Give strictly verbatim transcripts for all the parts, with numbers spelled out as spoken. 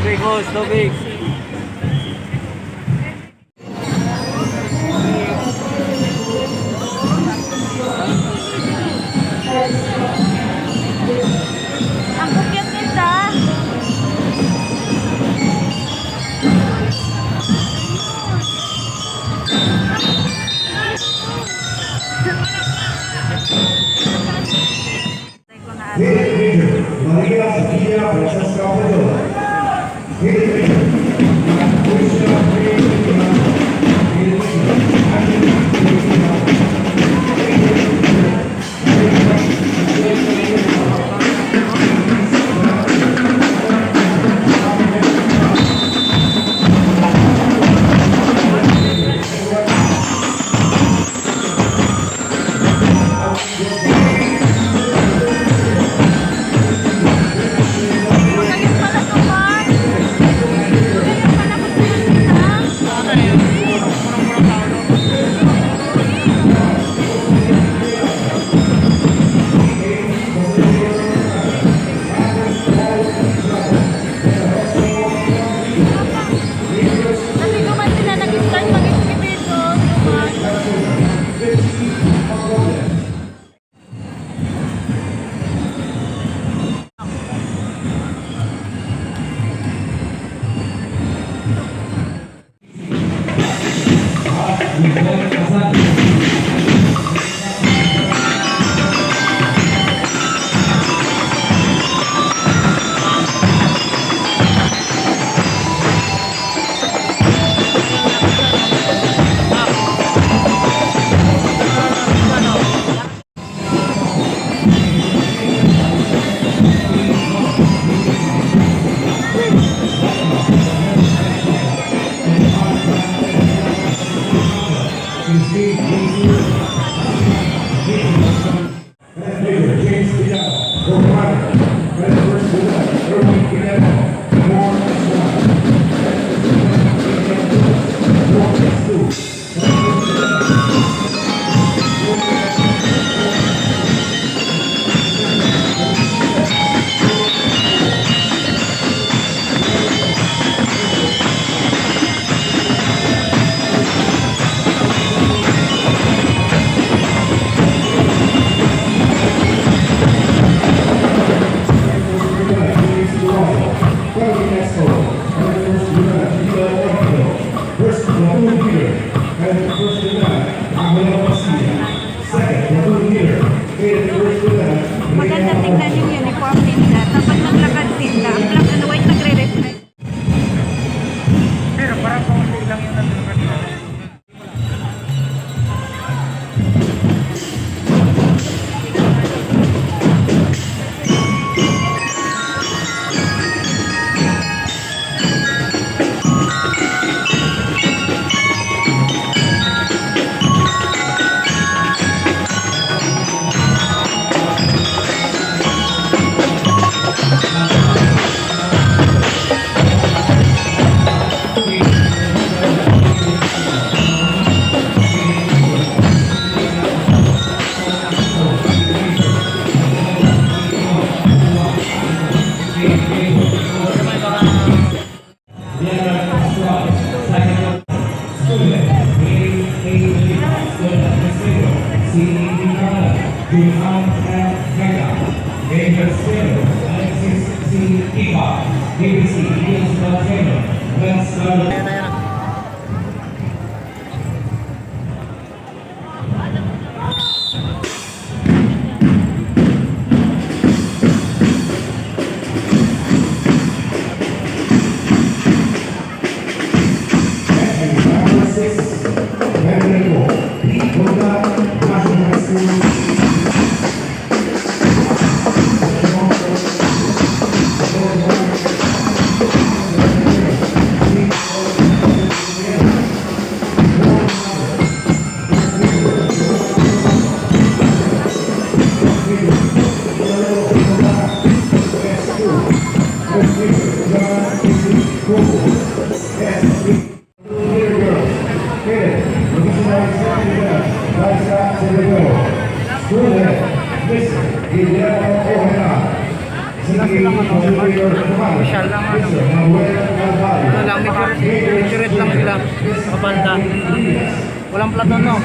Ricos, tubig. Ang cute nito. Maria Sofia Francesca Pedro. Sabi ko man sila nag-start mag-espeso. First platoon leader and first lieutenant, Angelo Pasilla. Second platoon leader and first lieutenant, Maganda tingnan yung uniform nila. Kapag naglakad sila, ang black and white nagre-reflect. Pero parang konti lang yung nandun kanina. Angel Square, Alexis C. Iba, A B C, Eagles Barcelona, Lance Carlos. Lang sila, ano, official lang, ano. Ano lang, majority, majority lang sila sa banda. Walang platoon, no?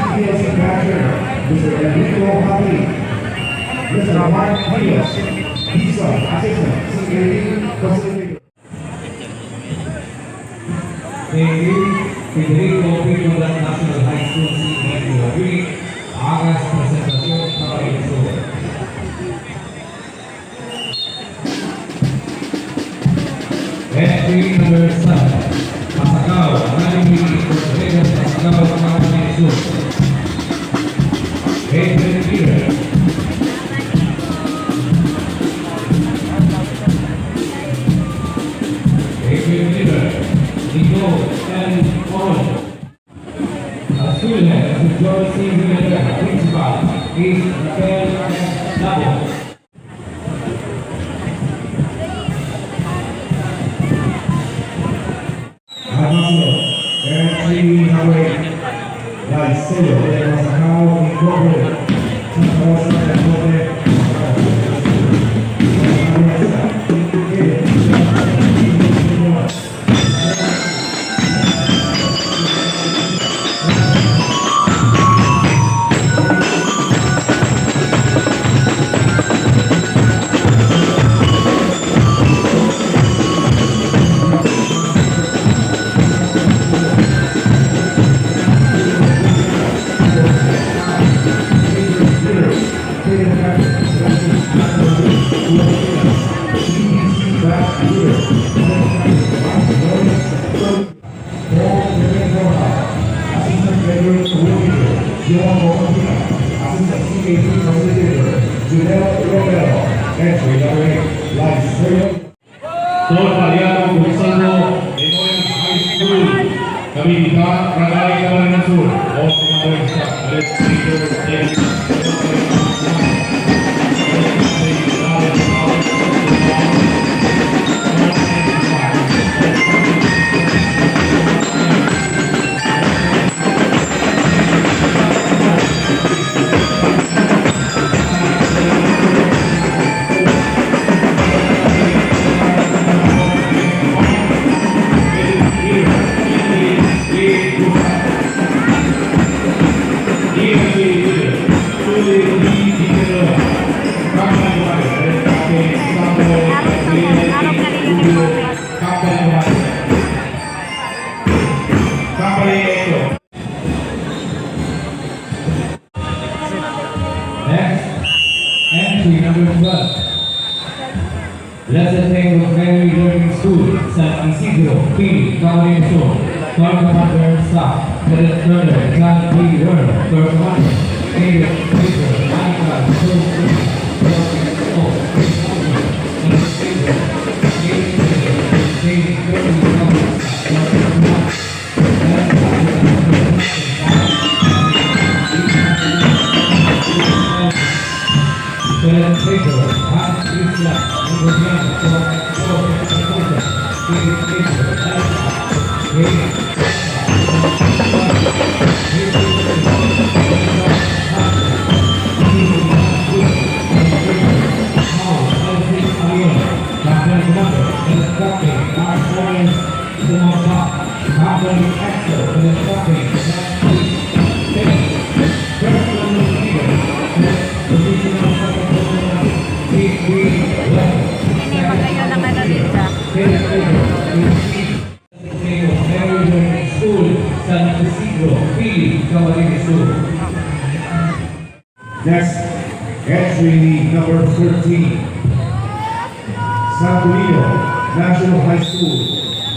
Thank you. Federico Pinto National High School, C F U. Agas presentación para el sur. Entry number seven, Pasacao, Nani Rodriguez Pasacao, Camarines Sur. Adrian Peter. Adrian Peter, Nico N. Oro. Azul, Johnson Villarreal, Principal, is Rafael Labo. Abajo, Ernie Hague, Raisello, de Masacao, Incorporate, Santa Rosa del Norte, Santa Rosa. Don Mariano Gonzalo, Memorial High School, Caminita, Barangay Camarines Sur, o Camarines Sur, Alex Victor David. Next, entry number twelve. Blessed Name of Mary Learning School, San Isidro, Pili, Camarines Sur. Car commander staff, Cadet Colonel John P. Werner, Car Commander, David Victor, Michael Joseph, School, San Isidro, Pili, Camarines Sur. Next, entry number thirteen. Santo Niño National High School,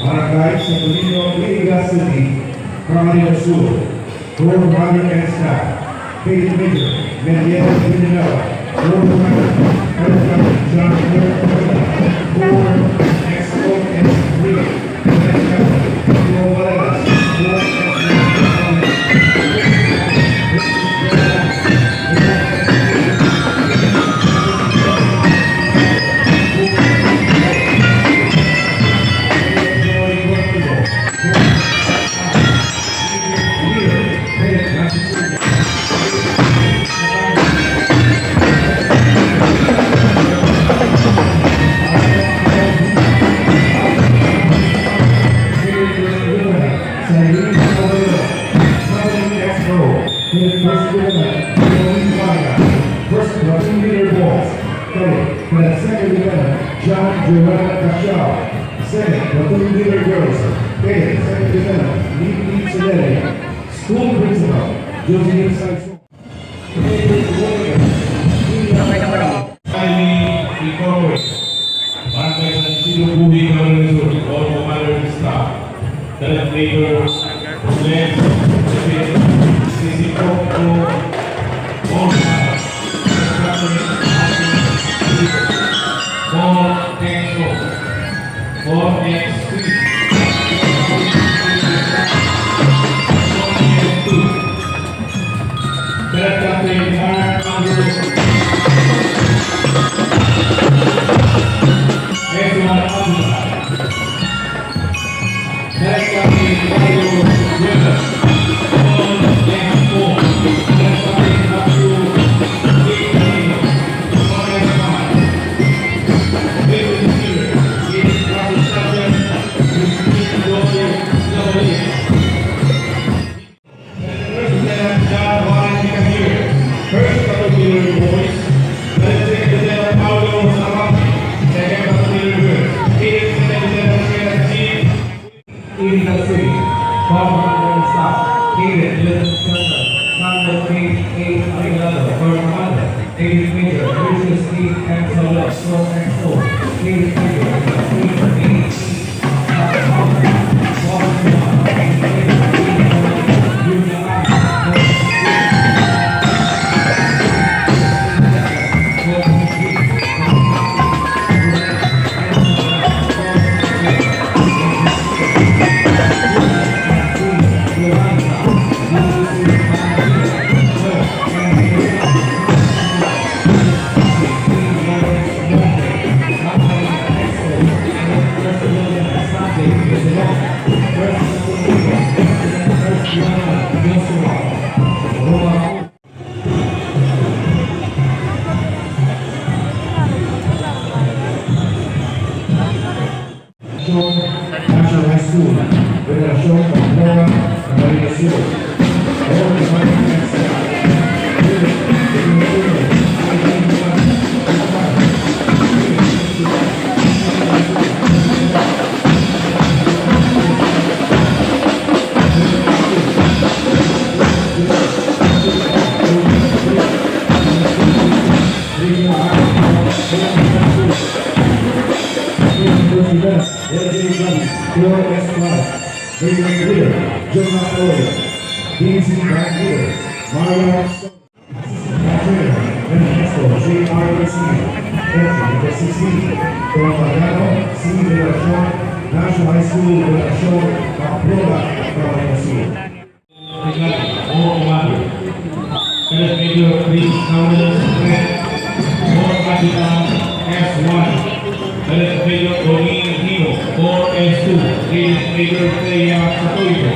Barangay Santo Niño, Iriga City, Camarines Sur. Corps Commander and Staff, Cadet Major Melieta Villanueva. Corps Commander, Colonel John Herb Corps X O S three. Second, Platoon Leader Girls, Cadet Second Lieutenant Lily Chinere, School Principal, Josephine Sancho. Academy Incorporated, Barangay San Isidro Buhi, Camarines Sur, all commander and staff, Cadet Major Lance Sisipokto, all commander, Four X O, Four X three, Four X two, Cadet Captain Mark Andrew. X one Alpha. Cadet Captain Mario Rivera. Four X four. Cadet Captain Matthew Victorino. Four X five. Victor Silver. David Russell Sanchez. Christine Joy Lavalier. First Lieutenant John Warren Micahir, First Battalion Boys, Second Lieutenant Paulo Sarabati, Second Battalion Girls, Second Lieutenant Kenneth G. Ilitas City, Commander and Staff, David Lieutenant Colonel Carlo K. A. Aguinaldo, Third Commander, David Major Lucius D. M. Salvador, Fourth X O, David Major Lucius D. National High School, Federasyon Pamplona, Camarines Sur. Four S five, Brigadier Leader, Jonas Oya, D C Brigadier, Mario Assistant Brigadier, Ernesto J R Garcia, Entry number sixteen, Colonel Mariano C. Federacion, National High School, Federacion, Pamplona, Camarines Sur. Brigada, War Commander. Cadet Major Chris Samuel Secret, War Adjutant S one. Cadet Major Tony Aquino, Four S two. Cadet Major Thea Satoipo,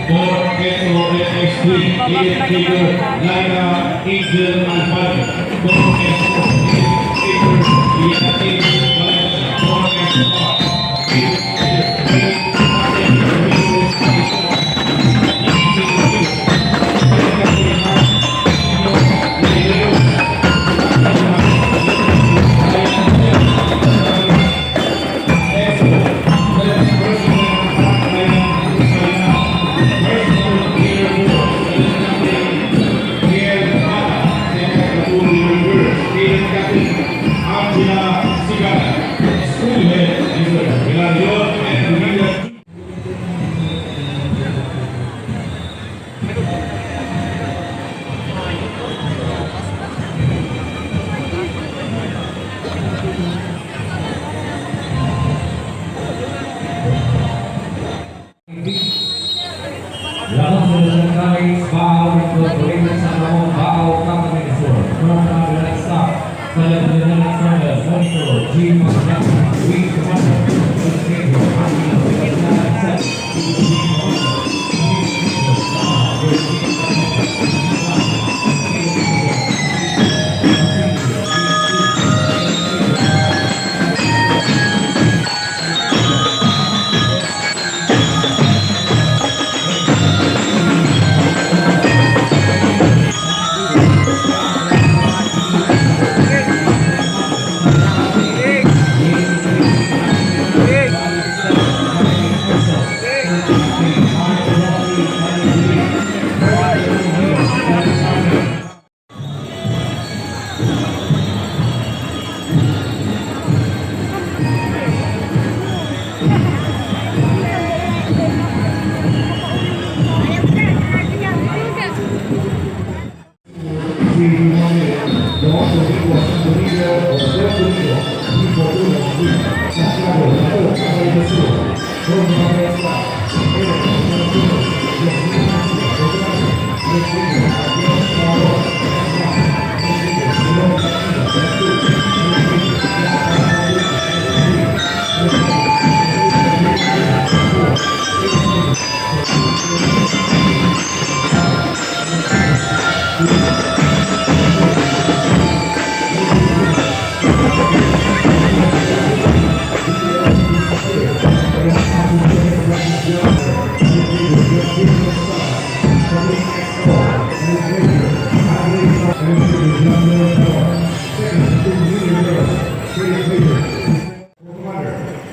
Four X O X three. Cadet Major Laila Angel Albani, Four S four. Cadet Major Beatriz Valencia, Four S five. Laban sa National College, Baao, Incorporated sa Ramon, Baao, Camarines Sur. From Alexander, Colonel Alexander, Monitor, G. Magdalena, Wing Commander, Pedro Aquino, Alexander,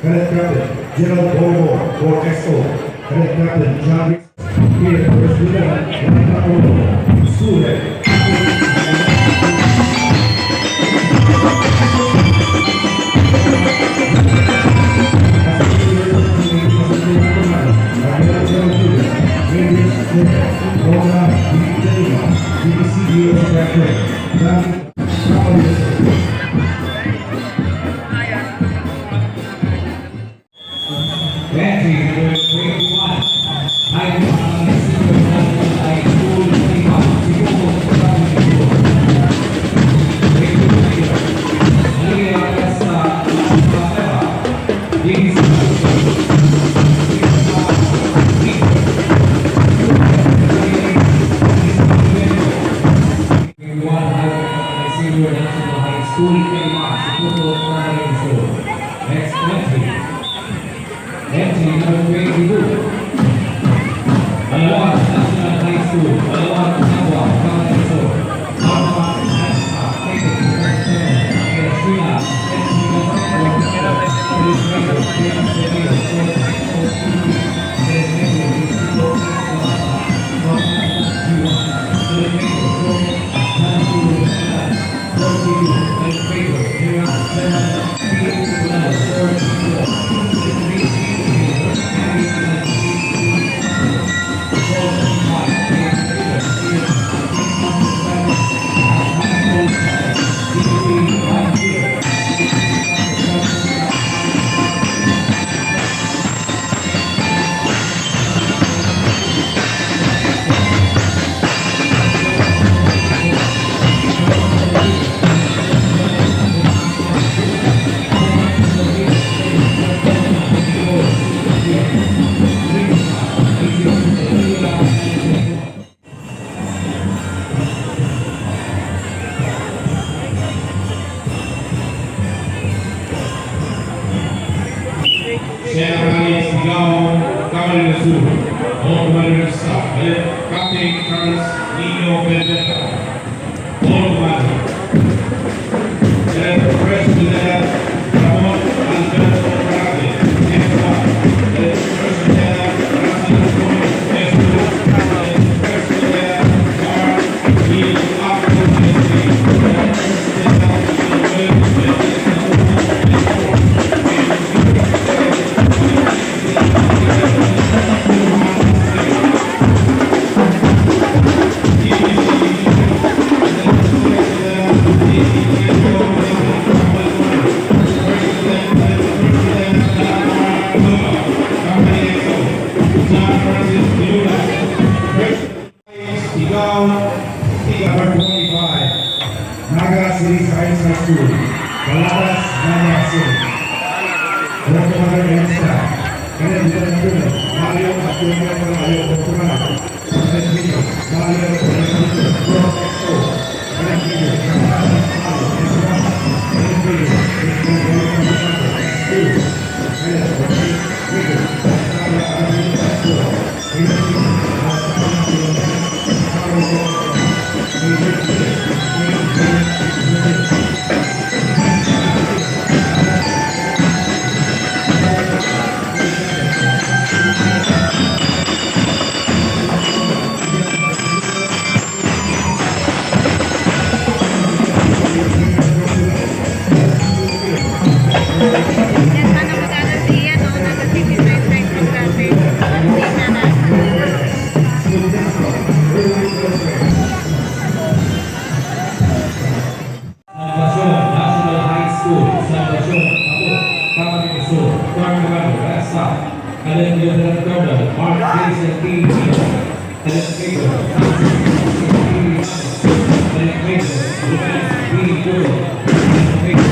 Cadet Captain Gerald Bobo for Expo. Cadet Captain John Here, first lieutenant, Micah Oro, Sule. Grade one High Senior National High School, K one, Secuto Primary School. Next entry, entry number twenty-two. Palawan National High School, Palawan, Nabua, Camarines Sur. Norma Nesta, Tito, Tito, Tito, Tito, Tito, Tito, Tito, Tito, Siya naman si Gao Camarines Sur, o Camarines South, Captain Carlos Nino Benedetta, Paul Mano. President Ramon Alberto Grande, S one. President Russell Antonio, S two. President Mark Emil Apple, S three. Ikaw, ikaw, number twenty-five, Naga City Science High School, Balabas, Naga City. Road Commander and staff, Kenneth Lieutenant Colonel Mario Antonio Palayo Portugal, Sergeant Major Mario Antonio Pro Expo, Sergeant Major Carlos Palayo, S one, Sergeant Major Victor Boy Antonio, S two, Sergeant Major Victor Boy Antonio, S four. Lieutenant Colonel Mark Jason T. Cadet Major Francis T. Cadet Major Ruben B. Gulo, Cadet Major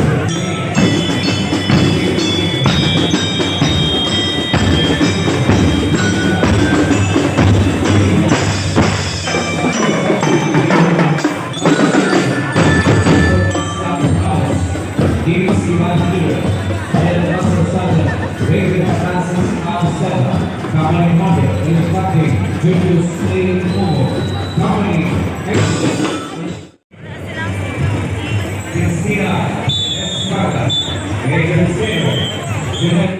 James Ivan Peter, Cadet Master Sergeant Raven Francis Absenta, Company Commander, Captain Julius A. Momo, Company Excellence, Christina S. Vargas, Major Senior, General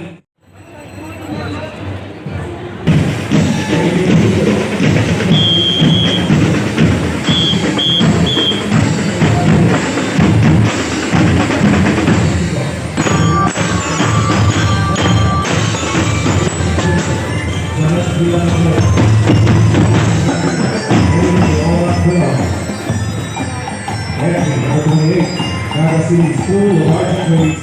Magazine, School of Arts and Trades.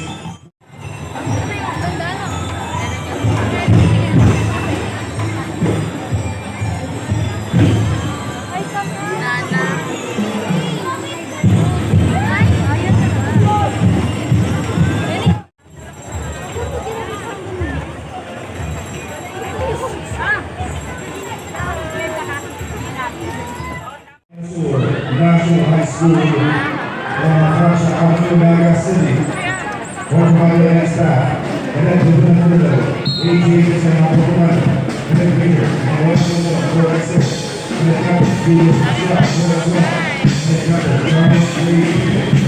National High School, uh, Francia Avenue, Naga City. Fortified and staff, and then to the middle, eighty-eight percent of the women, and then bigger, and one more, four and six, and then captain, Julius, Scott, four as well, and then captain, Thomas, three,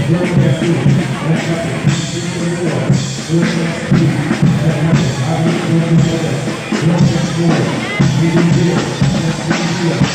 Jordan, two, and then captain, six, four, four, and then captain, Abby, four, four, four, eighty-zero, and then three, zero.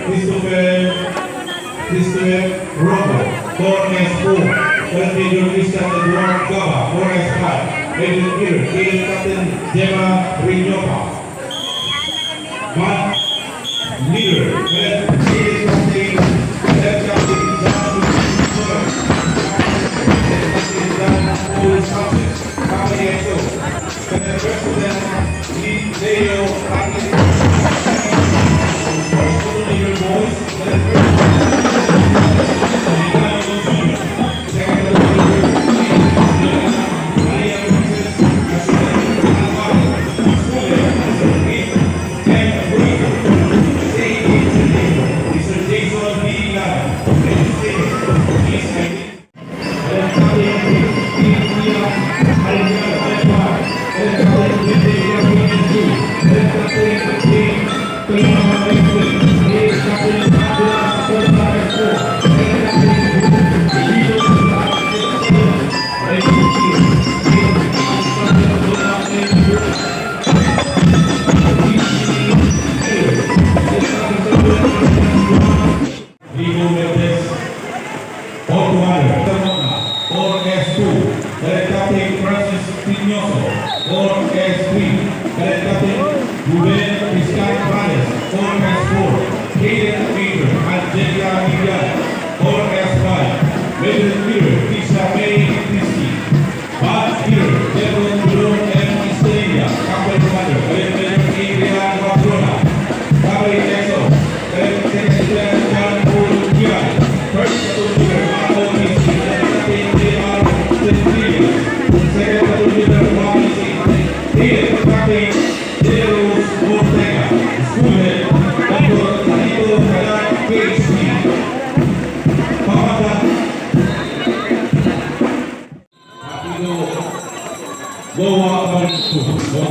Christopher, Christopher Romo, four S four. First Major Christian Eduardo Gaba, four S five. Major Peter, Peter Captain Gemma Rinopa. But leader, Cadet Captain, Cadet Captain John Victor, Cadet Captain John Paul Sanchez, Company X O. President Leo Francis, Junior Boys, Secretary Maria Princess, President Alvaro, School Secretary, and President, Mister Jason B. Lara, Legislator, Miss Rico Mendez, Portugal, four S two, Cadet Captain Francis Piñoso, four S three, Cadet Captain Ruben Piscan Pares, four S four, Hayden Major, Angelica Miguel, four S five, Major Peter Tisha May Christie, Bad Peter, General Bruno M. Estrella, Company Commander, Cadet Major Adrian Mabrona, Company X O, Cadet Second Lieutenant John Paul Kian, First Platoon Leader, Marco Misi, Cadet Captain J R Centrillas, Second Platoon Leader, Juan Misi, Cadet Captain Delos Ortega, School Head, Doctor Salito Canan, P H D. Pamata, Partido Goa Bal-, Doctor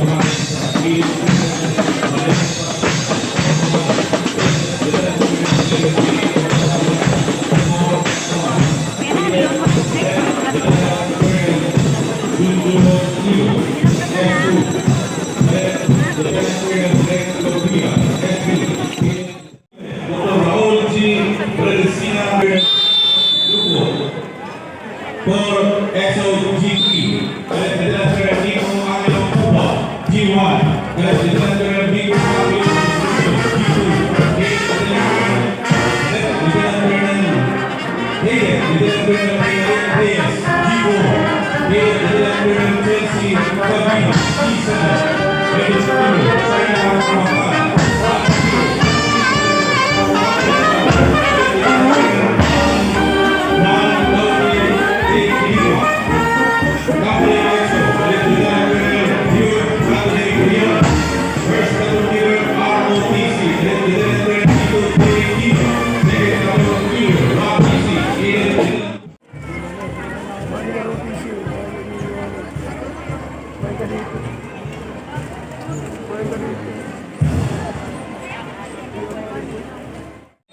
Raul G. Fredesina Lugo for S O G T. Lieutenant Colonel Nico Angelo Pupa, G one. Lieutenant Colonel Nico Angelo, G two. Lieutenant Colonel Hayden, Lieutenant Colonel Reyes, G four. Lieutenant Colonel Chelsea Gabino, G seven. Major Colonel China Makan,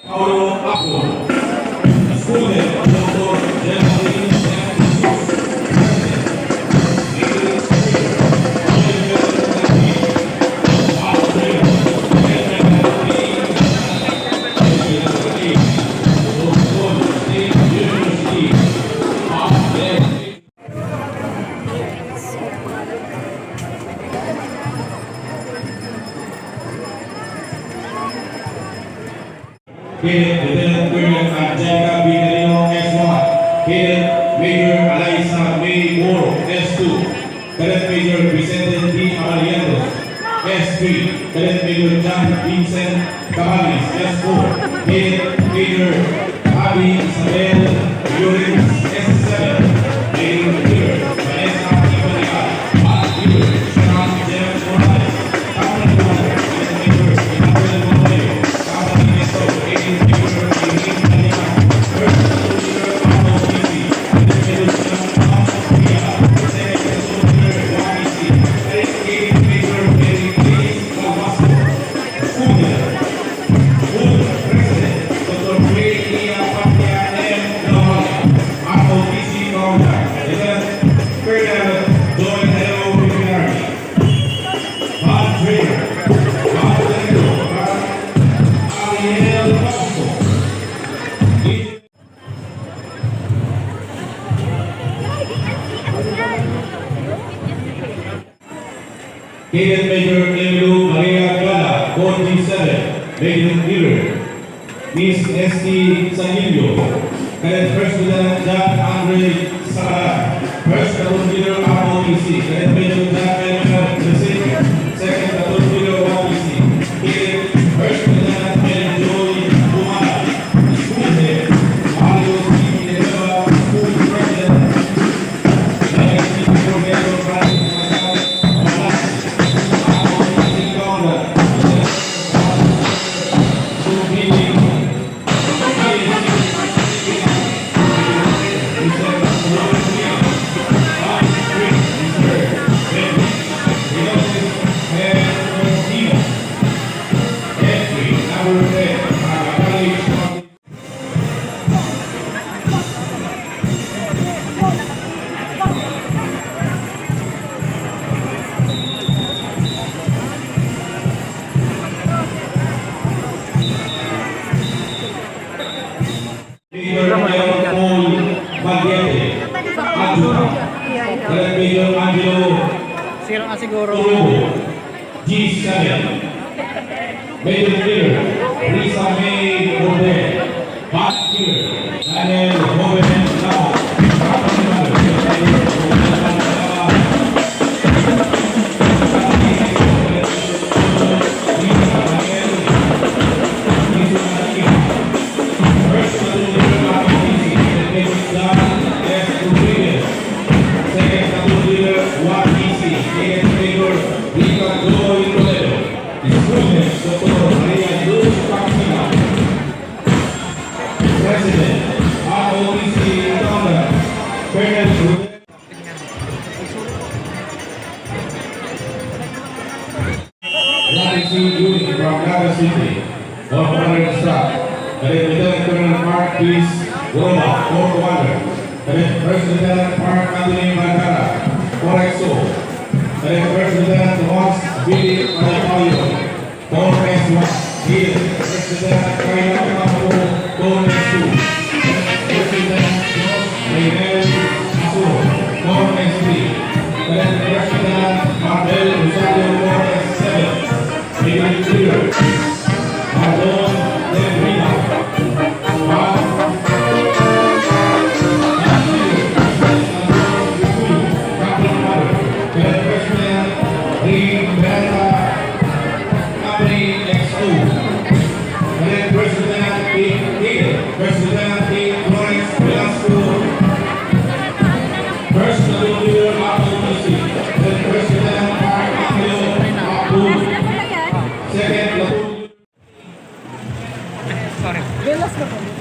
Paulo Apon. Student, Doctor Geraldine F. Jesus. Cadet Lieutenant Colonel Angelica Vicarino, S one. Cadet Major Eliza May Moro, S two. Cadet Major Vicente D. Abalientos, S three. Cadet Major John Vincent Cabanis, S four. Cadet Major Abby Isabel Llorens, S seven. Major Vanessa Ibarial, Bad Leader, Sharon Jeff Morales. Cadet Major Emilio Maria Clara, forty-seven, Major Leader. Miss S T Sangilio, Cadet First Lieutenant John Andre Saralan, First Platoon Leader, R O T C, Cadet Major John Edgar Vicente, Second Platoon Leader, one P C, Cadet First Lieutenant Mary Joy Bumala, School Head, Mario C. Villanueva, School President, Legacy Professor Francis Marcel, Malas, R O T C Founder, Major Leon Paul Magliete, Adjutant. Cadet Major Angelo Sira na siguro. Turubo, G seven. Major Leader Risa May Orde, Bad Leader Daniel Joven Lapo. President, R O T C Lion Unit from Naga City, on firing staff, Cadet Lieutenant Colonel Mark Peace Roma, Corps Commander, Cadet First Lieutenant Mark Anthony Vergara, Corps X O, Cadet First Lieutenant Tomas Billy Arroyo, Corps S one, Cadet First Lieutenant Kyle Ocampo, Corps S two, Cadet First Lieutenant Jos Reynel Asuro, Corps S three, Cadet First Lieutenant Marbel Rosario, Corps S seven, Brigadier General Ardon Del Riva, Juan Castillo, Ardon Revullo, Captain Mother, Cadet First Lieutenant Ray Benta, Company X two, Cadet First Lieutenant Tate, First Lieutenant Tate Flores Velasco, First Platoon Leader Apple Music, Cadet First Lieutenant Mark Angelo Apple, Second Platoon Leader. Sorry. Velas na po.